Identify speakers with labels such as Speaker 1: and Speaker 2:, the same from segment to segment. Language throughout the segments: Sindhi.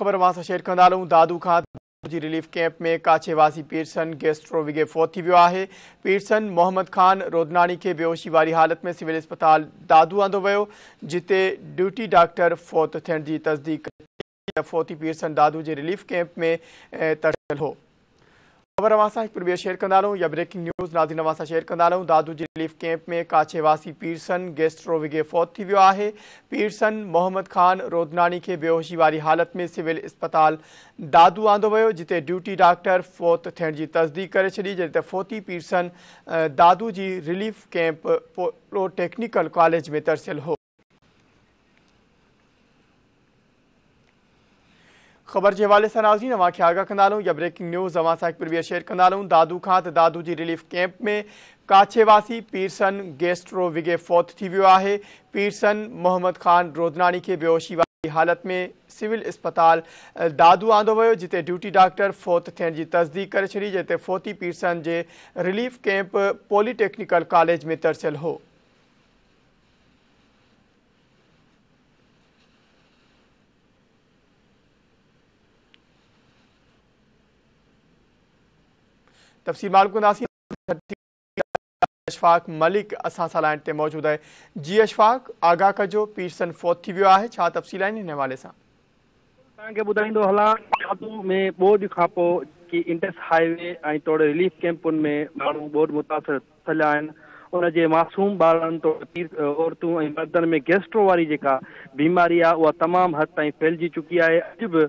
Speaker 1: خبر اوهان سان شيئر ڪندا هلون دادو کان جي رليف ڪيمپ ۾ ڪاڇي واسي پيرسن گيسٽرو وگهي فوت ٿي ويو آهي. پيرسن محمد خان رودناڻي کي بيهوشي واري حالت ۾ سول اسپتال دادو آندو ويو، جتي ڊيوٽي ڊاڪٽر فوت ٿيڻ جي تصديق ڪئي ته فوتي پيرسن دادو جي رليف ڪيمپ ۾ ترسيل هو. خبر اوهان سان هڪ ٻيهر شيئر ڪندا هلون يا بريڪنگ نيوز ناظرين اوهان سان شيئر ڪندا هلون دادو جي رليف ڪيمپ ۾ ڪاڇي واسي پيرسن گيسٽرو وگهي فوت ٿي ويو آهي پيرسن محمد خان رودناڻي کي بيهوشي واري حالت ۾ سول اسپتال دادو آندو ويو جتي ڊيوٽي ڊاڪٽر فوت ٿيڻ جي تصديق ڪري ڇڏي جڏهن ته فوتي پيرسن دادو جي relief camp polo technical college ۾ ترسيل هو. خبر جي حوالي سان ناظرين اوهان کي آگاهه ڪندا هلون يا بريڪنگ نيوز اوهان سان هڪ ٻيهر شيئر ڪندا هلون دادو کان ته دادو جي رليف ڪيمپ ۾ ڪاڇي واسي پيرسن گيسٽرو وگهي فوت ٿي ويو آهي پيرسن محمد خان رودناڻي کي بيهوشي واري حالت ۾ سول اسپتال دادو آندو ويو جتي ڊيوٽي ڊاڪٽر فوت ٿيڻ جي تصديق ڪري ڇڏي جتي فوتي پيرسن جي relief camp polytechnic college ۾ ترسيل هو. تفصيل معلوم ڪنداسين اشفاق ملڪ اسان سان لائن تي موجود آهي جي اشفاق آگاهه ڪجو پيرسن فوت ٿي ويو آهي ڇا تفصيل آهن هن حوالي سان.
Speaker 2: توهان کي ٻڌائيندو هلان دادو ۾ ٻوڏ کان پوء جيڪي انڊس هاء وي ۽ توڙي رليف ڪيمپن ۾ ماڻهو ٻوڏ متاثر ٿيل آهن ان جي معصوم ٻارڙن توڙي پير عورتون ۽ مردن ۾ گيسٽرو واري جيڪا بيماري آهي اها تمام حد تائين ڦهلجي چڪي آهي اڄ به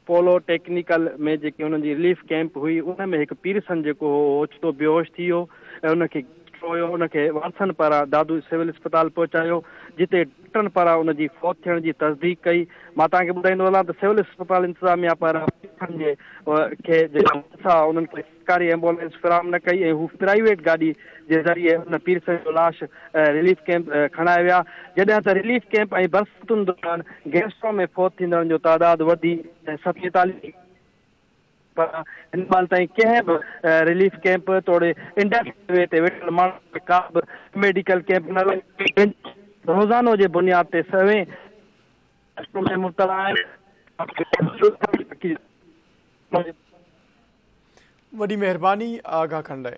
Speaker 2: پولو ٽيڪنيڪل ۾ جيڪي انهن جي رليف ڪيمپ هئي ان ۾ هڪ پيرسن جيڪو هو اهو اوچتو بيهوش ٿي ويو ۽ ان کي گيسٽرو هيو ان کي وارثن پاران دادو سول اسپتال پهچايو جتي ڊاڪٽرن پاران ان جي فوت ٿيڻ جي تصديق ڪئي. مان توهان کي ٻڌائيندو هلان ته سول اسپتال انتظاميا پاران پيرسن جي کي جيڪا وارث آ انهن کي سرڪاري ايمبولينس فراهم نه ڪئي ۽ هو پرائيويٽ گاڏي جي ذريعي ان پيرسن جو لاش رليف ڪيمپ کڻائي ويا جڏهن ته رليف ڪيمپ ۽ برساتن دوران گيسٽرو ۾ فوت ٿيندڙن جو تعداد وڌي 47 پر هن مهل تائين ڪنهن به رليف ڪيمپ توڙي انڊس هاء وي تي ويٺل ماڻهن کي ڪا به ميڊيڪل ڪيمپ نه لڳي روزانو جي بنياد تي سوين ۾ مبتلا آهن.
Speaker 1: وڏي مهرباني آگاهه ڪرڻ لاء.